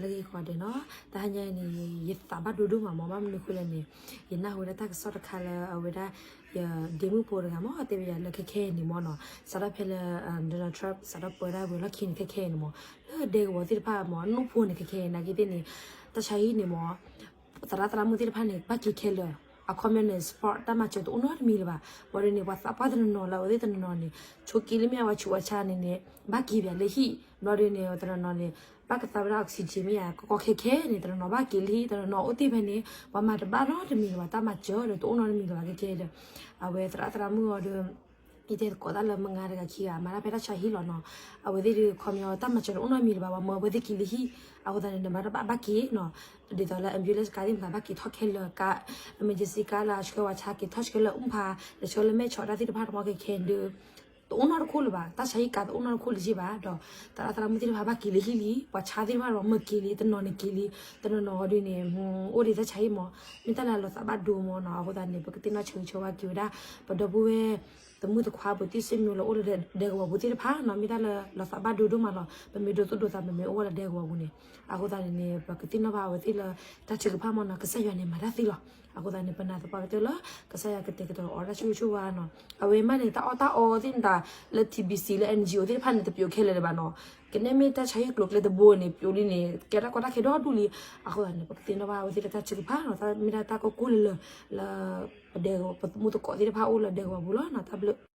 လၢဂ့ၤကီးဒဲးနီၤ, တဟါညါအံၤန့ၣ် ယသးဘၣ်ဒိဒိၣ်မးမၢ်, ဘၣ်မနုၤဃိလဲၣ်န့ၣ် ယနၢ်ဟူဝဲဒၣ်တၢ်ကစီၣ်တခါလၢအဝဲဒၣ် ယဒ့မုၣ်ဖိတဂၤမၢ် တဲဝဲယၤလၢခဲခဲအံၤန့ၣ်မၢ်နီၤ, စးထီၣ်ဖဲလၢ Donald Trump စးထီၣ်ပၢဒၣ်ဝဲလီၢ်ခံန့ၣ် ခဲခဲအံၤန့ၣ်မၢ် လၢဒဲကဝီၤသ့ၣ်တဖၣ်မၢ် အနိၣ်ဖိန့ၣ် ခဲခဲအံၤ နာ်က့သ့ၣ်န့ၣ် တၢ်ဆါဟံၣ်န့ၣ်မၢ် သရၣ်သရၣ်မုၣ်သ့ၣ်တဖၣ်န့ၣ် ဘၣ်က့ၤခဲလၢာ်, အခီပညီန့ၣ် support တၢ်မၤစၢၤတအိၣ်နီတမံၤလၢၤဘၣ်. ဘၣ်ဒီးန့ၣ် ပှၤသးပှၢ်တနီၤနီၤလၢအဝဲသ့ၣ်တနီၤနီၤန့ၣ် ဆိးက့လၢမ့ၢ်အဝဲဆူးဝဲဆါန့ၣ်န့ၣ် ဘၣ်က့ၤပၠးလၢဟံၣ်, ဘၣ်ဒီးန့ၣ် တနီၤနီၤန့ၣ် ဘၣ်ကသါဝဲဒၣ် oxygen မ့ၢ်ဧါ ကီကီခဲခဲန့ၣ် တနီၤနီၤဘၣ်က့ၤလၢဟံၣ်, တနီၤနီၤအိၣ်တ့ၢ်ဖဲန့ၣ် ပှၤမၤတဘၣ်နီတမံၤလၢၤဘၣ်, တၢ်မၤစၢၤဒီးတအိၣ်နီတမံၤလၢၤဘၣ် ခဲခဲဒီး အဝဲသရၣ်သရၣ်မုၣ်အီၤဒီး ယတဲသကိးတၢ်လၢမုၢ်ဂၤတဂၤခံဂၤ မၤတၢ်ဖဲတၢ်ဆါဟံၣ်လီၤနီၤ, အဝဲသ့ၣ်ဒီး ခီပညီတၢ်မၤစၢၤတအိၣ်နီတမံၤလၢၤဘၣ်, ပှၤမၢအဝဲသ့ၣ်က့ၤလၢဟံၣ်, အဃိသတးန့ၣ် နဘၣ်တဘၣ်ဘၣ်က့ၤနီၤ, ဒ်သိးလၢ ambulance ကါသ့ၣ်မတၤဘၣ်က့ၤထီၣ်ခဲလၢာ်, ကါ emergency ကါလၢအဆှၢဝဲဆါက့ၤထီၣ်ဆှၢလၢအူၣ်ဖး ဒီးဆှၢလၢမဲၢ်ဆီးတၢ်သ့ၣ်တဖၣ်တမီၢ်ခဲခဲဒီး တအိၣ်နီတခိၣ်လၢၤဘၣ်, တၢ်ဆါဟံၣ်ကါတအိၣ်နီတခိၣ်လၢၤဘၣ်, ဒီးသရၣ်သရၣ်မုၣ်သ့ၣ်တဖၣ်ဘၣ်က့ၤလၢဟံၣ်လံ, ပှၤဆါသ့ၣ်တဖၣ်မၢက့ၤလံ, တနီၤန့ၣ်က့ၤလံ, တနီၤနီၤအီၤဒ်န့ၣ် အိၣ်ဒံးတၢ်ဆါဟံၣ်မၢ်, မ့ၢ်တၢ်လၢလီၤသးဘၣ်ဒိမၢ်နီၤ, အဃိသတးန့ၣ် ပကသ့ၣ်နီၣ်ဆၢဂ့ၤဆၢဝါက့ၤဝဲဒၣ် ပဒီပုၢ်ဝဲၢ် သမုၣ်သခွါပူၤသ့ၣ်စ့မ့ၢ်လၢအိၣ်လၢဒဲကဝီၤပူၤသ့ၣ်တဖၣ်နီၤ, မ့ၢ်တၢ်လၢလီၤသးဘၣ်ဒိဒိၣ်မးလီၤ, ပမ့ၢ်ဒိသူၣ်ဒိသး ပမ့ၢ်အိၣ်ဝဲလၢဒဲကဝီၤပူၤန့ၣ်, အဃိသတးန့ၣ်န့ၣ် ပကသ့ၣ်နီၣ်ဘၣ်အဝဲသ့ၣ်လၢ တၢ်ထုကဖၣ်မၢ်နီၤ, ကစၢ်ယွၤန့ၣ်မၤတၢ်သ့လီၤ, အဃိသတးန့ၣ် ပနာ်သပှၢ်ကတၢၢ်လၢ ကစၢ်ယွၤကတဲာ်ကတီၤအီၤတၢ်ဆိၣ်ဂ့ၤဆိၣ်ဝါနီၤ, အဝဲမးန့ၣ် တၢ်အီၣ်တၢ်အီသ့ၣ်မတၤ လၢ TBC လၢ NGO သ့ၣ်တဖၣ်န့ၣ် တပျိးခဲလၢာ်လၢၤဘၣ်နီၤ, ကနဲမ့ၢ်တၢ်ဆါဟံၣ်ကျိၤကျဲတဘိန့ၣ် ပျိးလံန့ၣ် ကဲတၢ်ကီတၢ်ခဲဒီဒူၣ်လံ, အဃိသတးန့ၣ် ပကသ့ၣ်နီၣ်ဘၣ်အဝဲသ့ၣ်လၢတၢ်ထုကဖၣ်နီၤ, တၢ်မ့ၢ်ဒၣ်တၢ်ကီၢ်ကိၢ်လၢလၢ လၢ ပဒဲကဝီၤ ပမူသကိးသ့ၣ်တဖၣ်အိၣ်လၢဒဲကဝီၤပူၤလီၤနီၤ, တၢ်ဘျုး